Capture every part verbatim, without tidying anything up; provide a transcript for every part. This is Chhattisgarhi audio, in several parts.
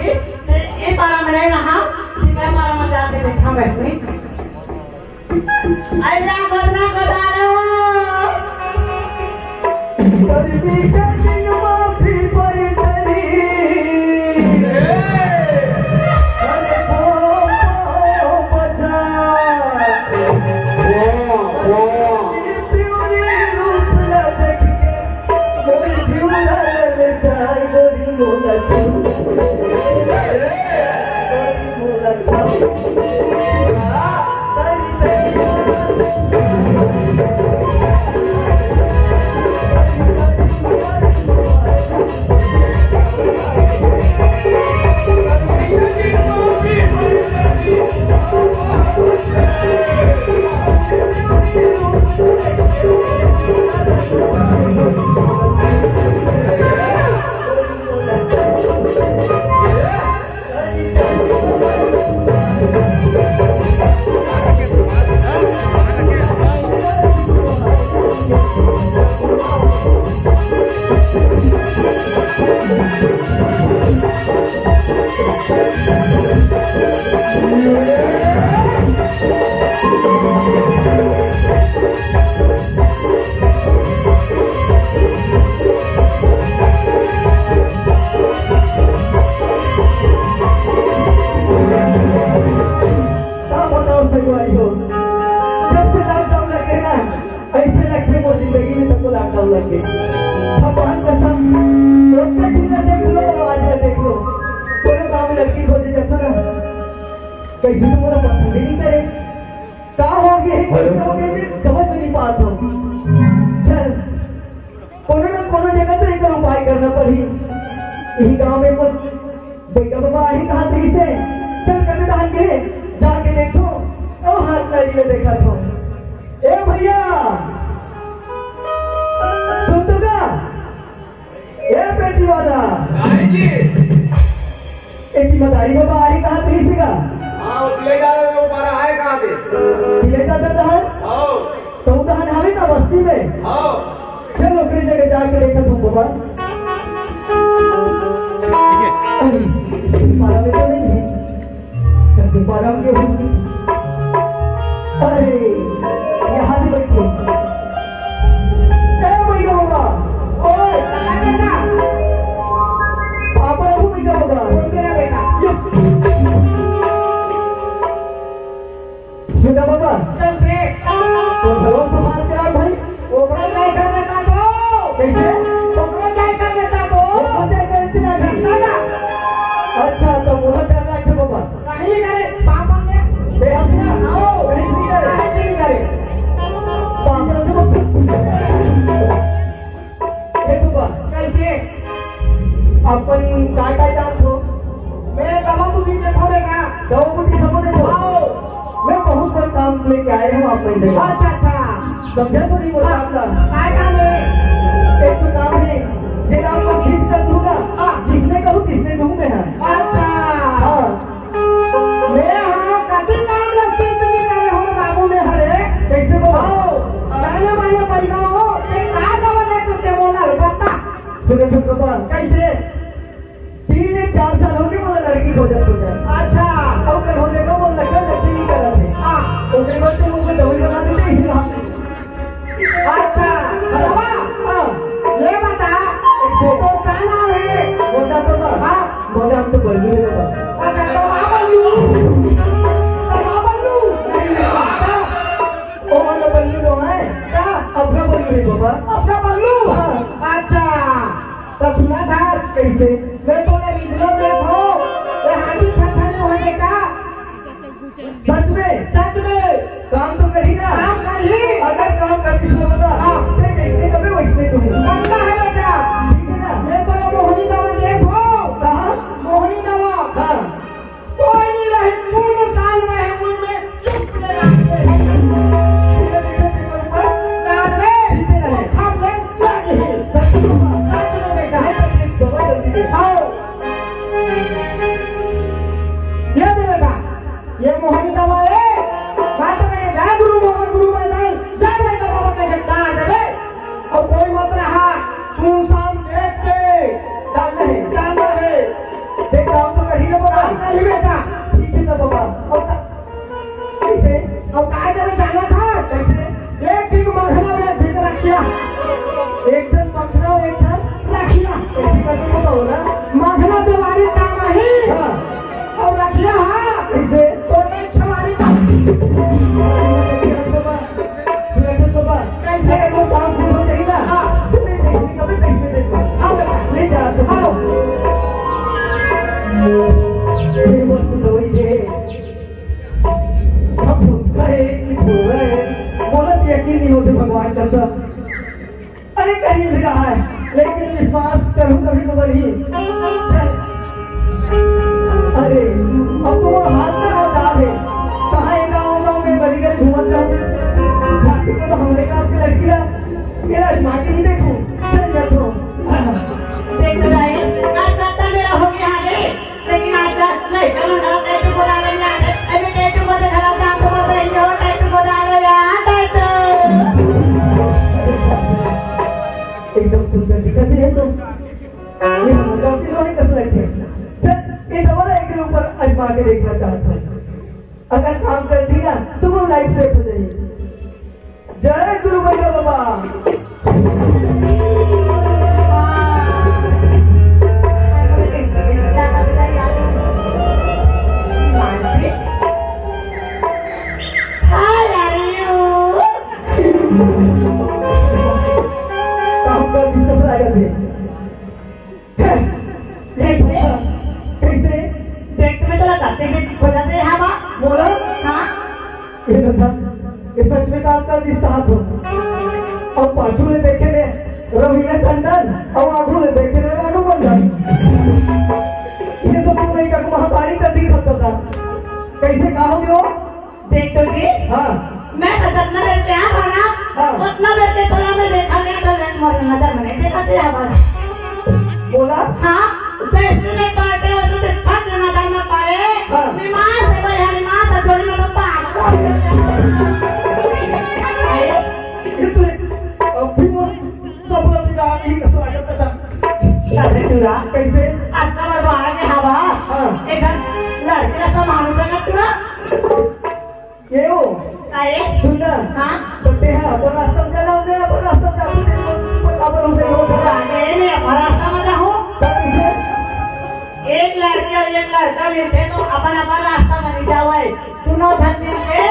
ए, ए पारा में नहीं रहा, ठीक है, पारा में जाके देखा बैठे। अल्लाह करना को डालो। पर भी कठिन माफी पर करी। अरे को बचा। प्यारी रूप ला देख के मोर जीव ला ललचाए गोरी मोला तू। गोरी मोला तू। का बताओ संगवारी हो, जब से लॉकडाउन लगे ना, ऐसे लगथे मोर जिंदगी में तको लॉकडाउन लग गए। भगवान कसम, ओतका दिन ला देख लो, आज ला देख लो, कोनो गांव में लड़की खोजे जाथो ना, कइसे तो मोला पसंद ही नहीं करे। का हो गया है, कैसे हो गया, मैं समझ में नहीं पात हूँ। चल, कोनो न कोनो जगह तो एकर उपाय करना पड़ही। यही गांव में कुछ बइगा बाबा आही कहात रहिसे, चल कते दान के जाके देखो, ओ हाथ नारी ले देखा थो। ए भैया, सुन तो का? ए पेटी वाला। नहीं जी। एती मदारी बाबा आही कहात रहिसे का? हाँ, वो ले जा रहे हो, पर आए कहाँ थे? ले जा दे दहन। आओ। तो उदहन हवे का बस्ती में? आओ। चल, ओकरे जगह जाके देखा तू बाबा। अरे, पारा में तो नहीं है। करके पारा में क्यों? अरे, यहाँ भी बैठे। ए, भैया बाबा। ओए, कहाँ बेटा? पापा रहू भैया बाबा। कौन तेरा बेटा? ये। सुना बाबा। कैसे? तो भगवान को मार के आ भाई। ओकरो जाय कर देता तो। कैसे? ओकरो जाय कर देता तो। ओकरो जाय कर देता ना। ना, ना। अच्छा, तो मोला डर रहा है बाबा। कहीं करे, पापा ने। बेहद ना। आओ। कहीं नहीं करे। कहीं नहीं करे। पापा ने। ए बाबा। कैसे? अपन काय काय जानत हो? मैं दवा बूटी देखो बेटा। दवा बूटी सबो देखो? आओ। मैं बहुत बड़ काम लेके आए हूँ अपने जगह। अच्छा, अच्छा। समझा तो नहीं बोला हाँ। आपका? काय काम है? एक तो काम है, जेला अपन खींच कर दूंगा, हाँ। जिसने कहूँ तिसने दूं मैं, हाँ। अच्छा। हाँ। मैं हाँ कति काम ला सिद्ध नहीं करे हो बाबू में हरे। कैसे बाबा? आओ, जाने माने पैदा हो, ते का दवा दे तो ते बोला बता। सुने तो बाबा। कैसे? तीन या चार साल हो गए, मोला लड़की खोजत खोजत। अच्छा। अब कर हो जाएगा, वो लड़का लड़की नहीं करत है। हाँ। ओकरे बाद तो मुझे दवाई बना देते इसी हाथ। अच्छा, बाबा, हाँ। ये बता, एक तो तो का नाम है? मोटा तो ना। हाँ। मोटा हम तो बल्लू है बाबा। अच्छा, तो आ बल्लू। तो आ बल्लू। नहीं, नहीं, बाबा। ओ वाला बल्लू तो है। क्या? अपना बल्लू है बाबा। अपना बल्लू? हाँ। अच्छा, तो सुना था। कैसे? मैं तो ये रीजनल में हूँ। ये हाथी फटफटी होने का। सच में? सच में। काम तो करी ना? काम करी। अगर काम करती सुनो बता, हाँ। मैं जैसे कभी वैसे दूँ। पक्का है बेटा। ठीक है ना? मैं तो ये मोहनी दवा दे दो। कहाँ? मोहनी दवा। हाँ। कोई नहीं रहे, पूर्ण साल रहे, मुंह में चुप ले रहे। ठीक है, ठीक है, ठीक है, ऊपर। कार में ठीक है, ठीक है। खप ले लगे। सच में बेटा। ये तो ठीक, दवा जल्दी से। आओ। ये दे बेटा, ये मोहनी दवा अच्छा, अरे, कहीं भी रहा है, लेकिन विश्वास करूं तभी तो बनी। चल। अरे, अब तो वो हाथ में हाथ डाल दे। कहाँ ये गाँव गाँव में गली गली घूमत जाऊं? झांकी को तो हमरे गाँव की लड़की ला, मेरा आजमा के नहीं देखूं। चल जाता हूँ। देख तो जाए, आज बर्तन मेरा हो गया है, लेकिन आज रात नहीं, कल उठा, टैटू को डाल रही है, अभी टैटू को देखा था, आपको बोल रही हो, टैटू को डाल रही है, हाँ, टैटू। एकदम सुंदर दिखत है तो। ये हम गलती तो नहीं कर सकते। चल, ये डबल एक के ऊपर आजमा के देखना चाहता हूँ। अगर काम कर दिया, तो वो लाइफ सेट हो जाएगी। जय गुरु भैया बाबा। काम कर दिया, तो लागत है। कैसे? कैसे? देख, तुम्हें तो लगाते भी खोजा दे हवा। बोला? हाँ? ये बता, ये सच में काम कर दिस हाथ हो। अब पाछू ले देखे ले रवीना टंडन, अब आगू ले देखे ले रानू मंडल। ये तो तुम नहीं कर, तुम्हारा तारीख का दिख सकता था। कैसे कहा हो? देख तो जी, हाँ। मैं तो जितना बेर के यहाँ था ना, हाँ। उतना बेर के तोला में देखा गया, तो ले मोर नजर में नहीं देखा तेरा बस। बोला? हाँ, जैसे मैं पलटे हो तो फट नजर में पड़े। हाँ। निमास से बढ़िया, निमास से जोड़ी में तो पागल हो गया। ये तो अब भी वो सब लोग निकाल नहीं कर सकता था। अरे टूरा, कैसे? अतना बड़ बाहर के हवा। हाँ। एक लड़के का सामान का टूरा। ये हो। अरे। सुन ना। हाँ। तो ते हा अपन रास्ता में जाना, हमने अपन रास्ता में जाते थे, पर अपन उसे लोग अरे, मैं अपन रास्ता में जाऊँ। तब इसे एक लड़की और एक लड़का मिलते तो अपन अपन रास्ता में नहीं जावे। दोनों धन मिलके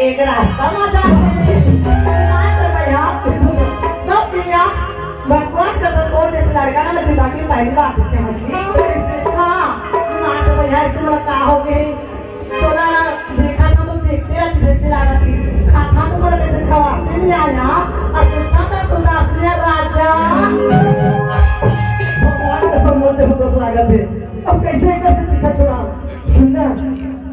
एक रास्ता में जावे। हाँ, तो भैया, तो भैया, भगवान का तो कौन इस लड़का ना मैं दिमाग की पहली बार पूछे मछली। हाँ, हाँ, तो भैया, इसमें का हो गई? तोला देखा था तो देखते रह, जैसे लागत थी। खा, खा तो बोला, कैसे खवाते नहीं आया। अब उठा था तो दास ने राजा। भगवान का सम्मान से बहुत लागत है। अब कैसे, कैसे पीछा छुड़ा? सुन ना।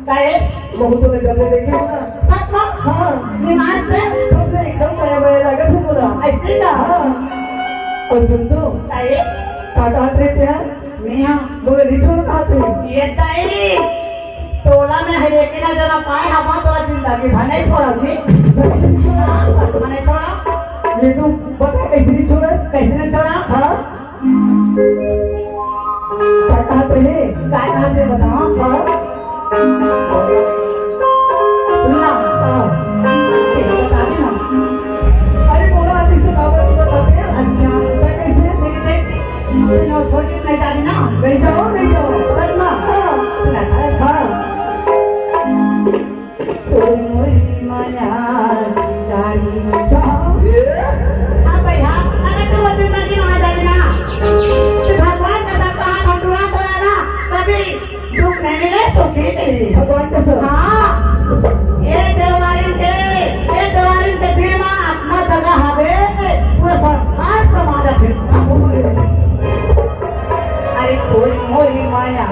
काहे? बहुत तो जब ले देखे हो ना। सच में? हाँ। निमास से? तब ले एकदम मया मया लागत है बोला। ऐसे का? हाँ। और सुन तो। काहे? का कहत रहते हैं? मियाँ। बोले, नहीं छोड़ कहा तू? ये ताई, टोला में है, एक ना जना पाए, हम तो जिंदगी भर नहीं छोड़ा जी। हाँ, नहीं छोड़ा। ये तू बता, कैसे नहीं छोड़ा? कैसे नहीं छोड़ा? हाँ? क्या कहा तूने? क्या कहा तूने बताओ? हाँ? सुन ना। हाँ। ये बता दे ना। अरे बोला, आदमी से बाबा जी बताते हैं। अच्छा। मैं कैसे? मेरे से नौ छोटी नहीं जानी ना। नहीं जाओ, नहीं जाओ। बस ना। हाँ। सुना था। हाँ। तो मोरी माया गाड़ी। हाँ भाई, हाँ। अरे तू वो दिन की माया जानी ना। भगवान का सब कहा, भगवान तो है ना। कभी दुख नहीं मिले, सुखी नहीं। भगवान का सब। हाँ। ये देवारी के, ये देवारी के दिल में आत्मा जगह हवे, पूरा संसार समाज है। अरे कोई मोरी माया।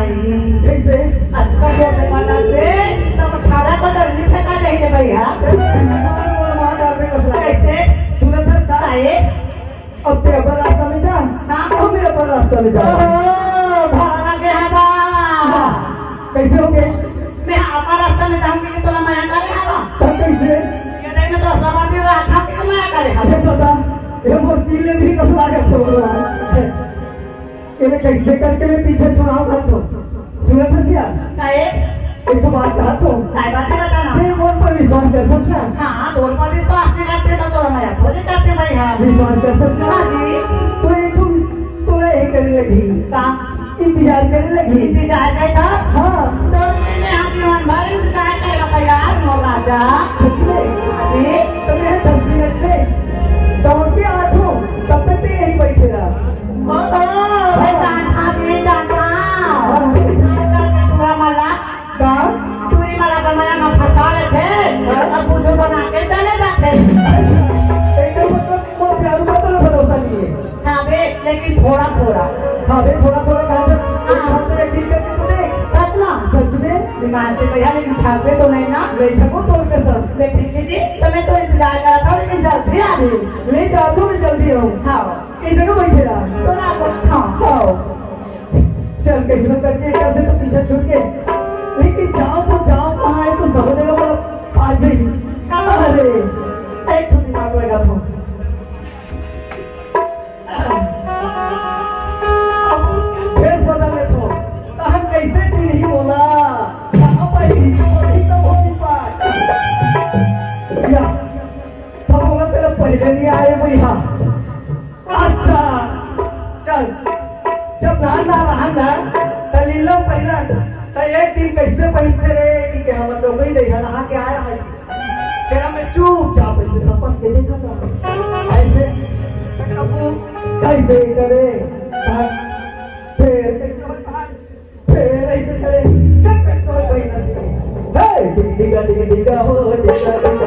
कैसे? अतका जोर से मार डारबे, तब अठारह का डंडी फेंका जाही रे भैया। मार, मार, मार डारबे कसला। कैसे? सुनत हस का? काहे? अब ते अपन रास्ता में जा, हाँ। हम भी अपन रास्ता में जा। ओहो, भला के हवा। कैसे हो गए? मैं अपन रास्ता में जाहूं कि तोला मया करे हवा। तब कैसे? ये देख, मैं तो सवारी रहा था कि मया करे हवा। ये बता, ये मोर दिल में भी कब लागत हो रहा है? एमे कैसे करके मैं पीछे छुड़ाऊं घर तो? सुनत हस या? काहे? एक तो बात कहा तो। काय बात है, बता ना। ते मोर पर विश्वास करथस ना? हाँ, तोर पर विश्वास नहीं करते तो तोर मया थोड़ी करते भाई, हाँ। विश्वास करथस ना? हाँ जी। तो एक तो तोला यही करे लगी। का? इंतजार करे लगी। इंतजार करे था? हाँ। तो मैंने हाँ जीवन भर इंतजार करे बता यार, मोर राजा। सच में? हाँ जी। तो मैं दस मिनट में दौड़ के आ जाऊं, तब तक ते यहीं बैठे रहा। ओ, ओ, मैं जाता, मैं जाता। हाँ। जाता, मैं पूरा मला। का? पूरी मला का मला में फंसा लेथे, हाँ। अब बुद्धू बना के चले जाथे। एकर मतलब मोर प्यारू का तो भरोसा नहीं है। हाँ बे, लेकिन थोड़ा थोड़ा। हाँ बे, थोड़ा थोड़ा कहा था। हाँ। हाँ, तो यकीन करके तो देख। सच में? सच में? दिमाग से भैया, लेकिन ठाकरे तो नहीं ना? नहीं ठाकरे तो और कैसा? मैं ठीक है जी, तो मैं तो इंतजार कर रहा था, लेकिन जल्दी आ गई। ले जा, तो मैं जल्दी आऊँ। हाँ। ये जगह बैठे रहा। तो ना, हाँ। हाँ। चल, कैसे करके एक से तो पीछे छूट के, लेकिन जाओ तो जाओ कहाँ है, तो सब जगह मतलब आ जाए। अरे, एक तो दिमाग लगा था। अब भेष बदल ले तो, तहन कैसे चिन्ही मोला? कहाँ पाई? वही तो होई पाए। या, तब बोला तेरा पहले नहीं आए भैया। अच्छा, चल, जब नान ना रहा ना, त लीलो पहिरन, त एक दिन कैसे पहिरते रे, कि के हमर नौकरी नहीं है, रहा के आए रहा है। तेरा मैं चुपचाप ऐसे सपन के देखा था। ऐसे, कबू, कैसे करे, फिर कैसे होता है? फेर ऐसे करे, जब तक कोई कोई ना सीखे। हे, डिग डिगा, डिग डिगा हो, डिगा डिगा।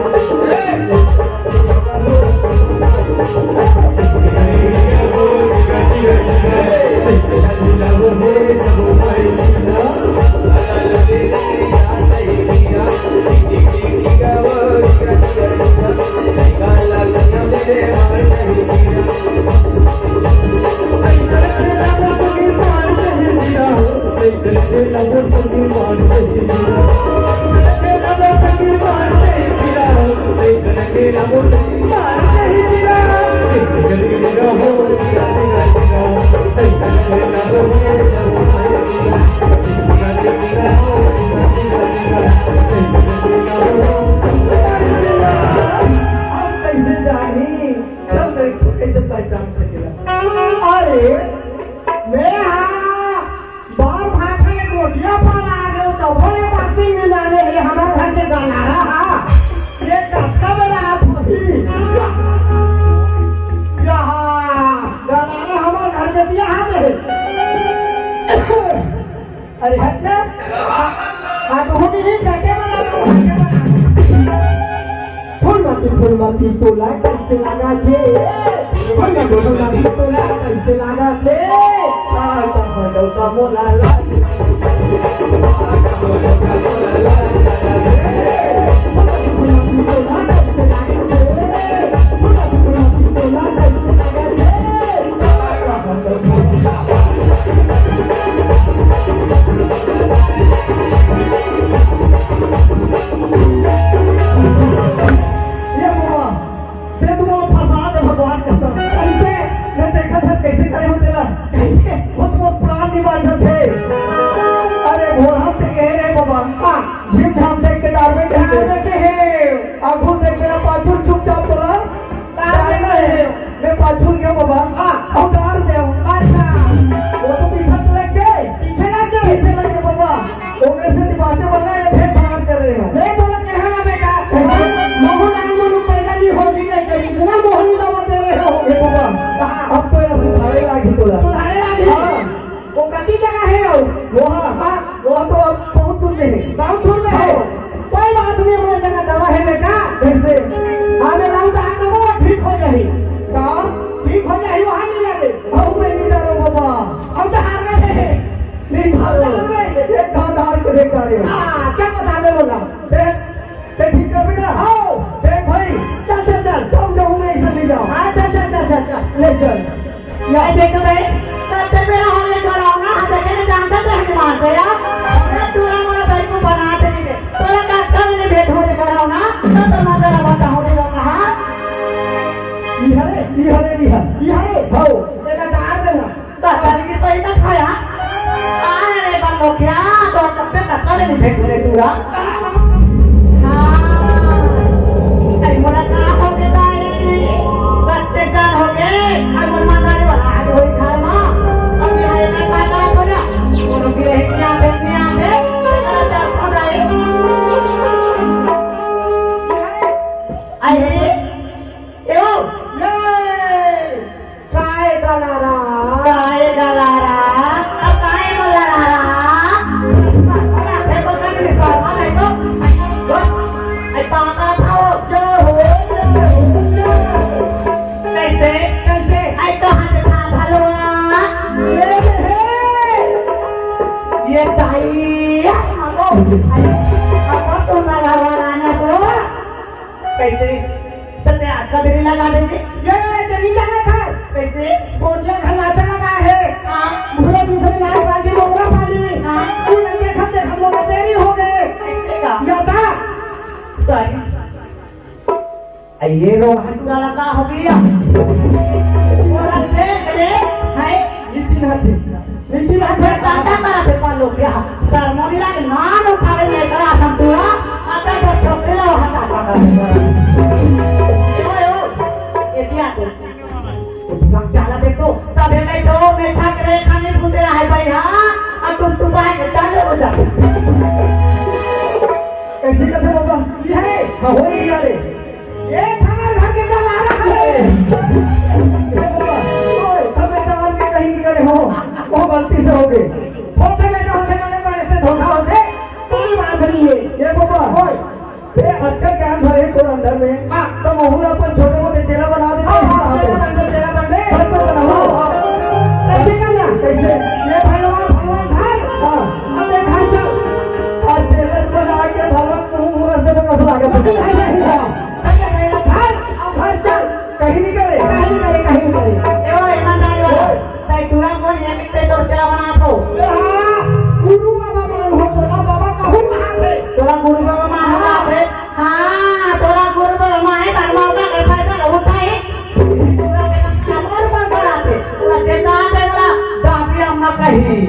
कैसे जानी? चल, देख, तू कैसे पहचान सकेला? अरे, मैं हाँ, बार भाषा ले गोटिया पर आ गयो, तभो ले बासी मिला रे, ये हमार घर के गलारा हा। ये कतका बेरा हाथ होही? यहाँ, गलारा हमार घर के दिया हाथ है। अरे हट ना। आ, आ तो हम ही डटे वाला लोग, डटे वाला। फूलमती, फूलमती तोला कैसे लगा के? फूलमती, फूलमती तोला कैसे लगा के? आ, का हो, का मोला ला। फूलमती, फूलमती तोला कैसे लगा के? फूलमती, फूलमती तोला कैसे लगा के? ये बाबा, ते तो मोला फंसा दे भगवान कसम। कैसे? मैं देखत हस कैसे करे हो तेला। कैसे? वो तो प्राण नहीं बांचत हे। अरे भोरहा ते कहे रे बाबा। हाँ। झीम झाम देख के डारबे कह के। डारबे कहे। आगू देख के ना पाछू चुपचाप तोला। डारना है। मैं पाछू गयो बाबा। हाँ। अउ डार दे। अच्छा। वो तो पीछे तो लग गए। पीछे लग गए। पीछे लग गए बाबा। वो मेरे से दिमागे बना है, फिर बात कर रहे हो। मैं तो लग गया ना बेटा। कैसे? मोहन राम मनु पैदा नहीं होगी नहीं कहीं। इतना मोहन दवा दे रहे हो। ये बाबा, हाँ। अब तो ऐसा सुधारे लागी तोला। सुधारे लागी। हाँ। वो कति जगह है वो? वो हाँ। हाँ। वो तो अब बहुत दूर में है। बहुत दूर में है। हाँ। कोई बात नहीं, वो जगह दवा है बेटा। कैसे? हाँ, मैं राउंड आ तो वो ठीक हो जाही। का? ठीक हो जाही, वहाँ नहीं लगे। अब मैं नहीं जा रहा हूँ बाबा। हम तो हार रहे हैं। नहीं जा रहा हूँ। देख पा रहे हो। हाँ, क्या बता दे बोला? देख, देख ठीक कर बेटा। आओ। देख भाई। चल, चल, चल। तुम जाऊँ मैं इसे ले जाओ। हाँ, चल, चल, चल, चल, चल। ले चल। ये देखो भाई, कत्ते बेरा हो गए कराओ ना, हाँ, देखे नहीं जानता तो हम मारते यार। अरे तू ना मोला भाई को बना दे नहीं दे। तोरा का कल नहीं भेंट हो गए कराओ ना, तो तो मजा लगा था हो गया कहाँ? इहरे, इहरे, इहरे। इहरे? हो। तेरा डाल देना। दस तारीख की सही तक खाया। अरे बंदो क्या, तो कब से कब से नहीं भेंट हो रहे पूरा? हाँ। अरे मुलाकात हो गई भाई। बच्चे जान हो गए। अरे मुलाकात वाला आज वही घर में। अब यहाँ एक बात हो गया। वो लोग भी रहे, नहीं आते, नहीं आते। अरे डर हो जाए। अरे, ए ओ, ये, काय गलारा? काय गलारा? अब काय गलारा? देखो, कभी नहीं सर, अब देखो। आई पापा था वो। क्या हो, क्या हो, क्या हो? कैसे? कैसे? आई तो हाथ था भलवा। ये है। ये ताई, आई, अब तो गलारा ना तो। कैसे? तो ते आग का देरी लगा देंगे। ये, ये तेरी क्या था? कैसे? गोटिया घर नाचा लगा है। हाँ। भूरे दूसरे लाल बाजी मोहरा पाली। हाँ। तू नंगे खत्ते हम लोग देरी हो गए। कैसे का? या था? सॉरी। ये रोहन वाला का हो गया? और देख ले, है? निचिन हाथी। निचिन हाथी। काटा करा थे पर लोग क्या? सर मोरी लाग नान उठावे नहीं करा हम पूरा। आता तो ठोकरे ला वहाँ काटा करा। यो, यो, ये क्या तो? हम चाला देखो, तबे मैं तो मैं छात्र खाने घूमते रहा है भाई, हाँ? अब तुम, तुम आए, चालू हो जा। कैसे, कैसे बाबा? ये है? हाँ, हो ही गया रे। ये हमारे घर के कल आ रहा है। ये बाबा, ओए, तब बेटा और के कहीं नहीं करे हो, वो गलती से हो गए। होते बेटा होते बड़े बड़े से धोखा होते, कोई बात नहीं है। ये बाबा, ओए। ये अटका ज्ञान भरे तोर अंदर में। हाँ। तो महू ला अपन छोटे मोटे चेला बना दे, हाँ, हाँ, हाँ, चेला बन दे, चेला बन दे। बन दे, बना। हाँ, हाँ। कैसे करना? कैसे? ये भलवा, भलवा घर। हाँ। अब देख घर चल। और चेला बना के भलवा मुंह मुंह से बना लागे। नहीं, नहीं, नहीं, हाँ। घर, अब घर चल। कहीं नहीं करे। कहीं नहीं करे, कहीं नहीं करे। ए, ओ, ईमानदारी वाला। ओए। तै टूरा कोन हे, किससे तोर चेला बना तो? ए, हाँ, गुरु बाबा मान हो, तोला बाबा कहूँ कहाँ थे? तोला गुरु बाबा मान हो, हाँ। हाँ, तोला गुरु बाबा मान है, धर्मा का कैसा है, तो होता है। टूरा के नाम से और कौन कौन आते? तोला चेता आते वाला, दादी अम्मा कही।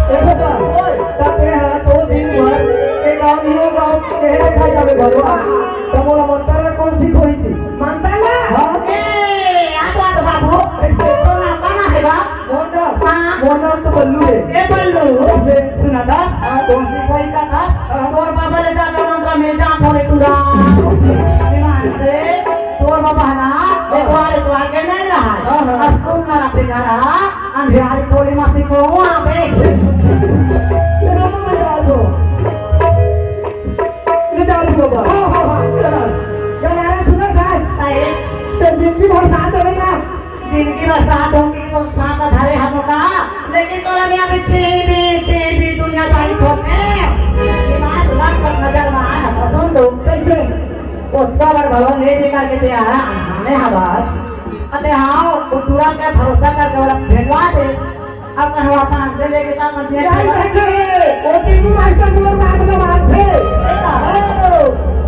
देखो तो, ओए, तब ये हाँ, दो दिन भर, एक गाँव, यो गाँव, कहे देखा जावे भगवान। तब बोला, मंत्र में कौन सी खोई थी? मंत्र में? हाँ। ए, आ तो, आ तो बाबू, इससे तो ना, ना है बा। मोर नाम? हाँ। मोर नाम तो बल्लू है। ए बल्लू, कैसे? सुना था? हाँ। कौन सी कोई का था? हाँ। तोर बाबा ले जाकर मंत्र में जा थोड़े टूरा। ईमान से, तोर बाबा ना, हाँ। एक बार, एक बार के नहीं रहा है। हाँ, हाँ। अब तुम ना अपने घर आ, अंधियारी टोली मस्ती को वहाँ पे। ये बाबा मैं जा रहा हूँ। ले जाओ रे बाबा। हाँ, हाँ, हाँ, चल। चल, अरे सुनो साहब। अरे। तो जिंदगी भर साथ रहेगा। जिंदगी भर साथ होंगे तो साथ धरे हम लोग का। लेकिन तो हम यहाँ पे चीबी, चीबी दुनिया दारी ठोके। दिमाग लग पर नजर में आया, पसंद हो। कैसे? उसका अगर भवन ले दे करके दे आया, हमें हवास। अरे हाँ, वो तुरंत क्या भरोसा करके वाला भेजवा दे। अब कहवा पाँच दे लेके का मर्जी है? नहीं, नहीं, नहीं, वो टीपू मास्टर मोर बाप का बात है। देखा? ओ,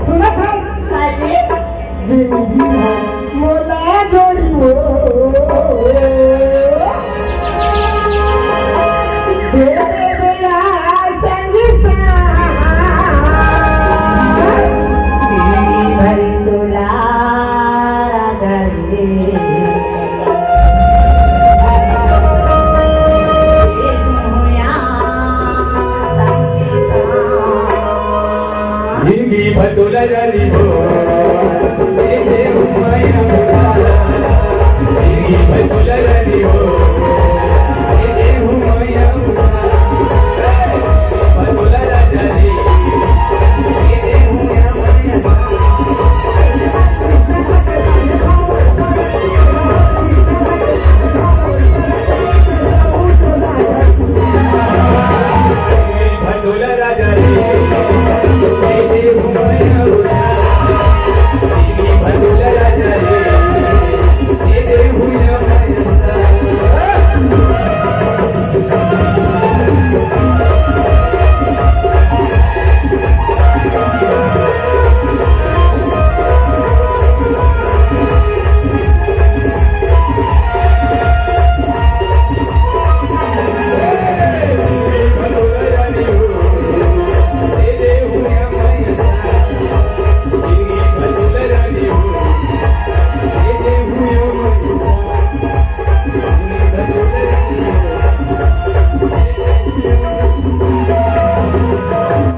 सुनत है? काय के? जिंदगी है मोला जोड़ी हो। दे दे बेला संग साथ। भरी दुलार करे। जिंदगी भर दुलार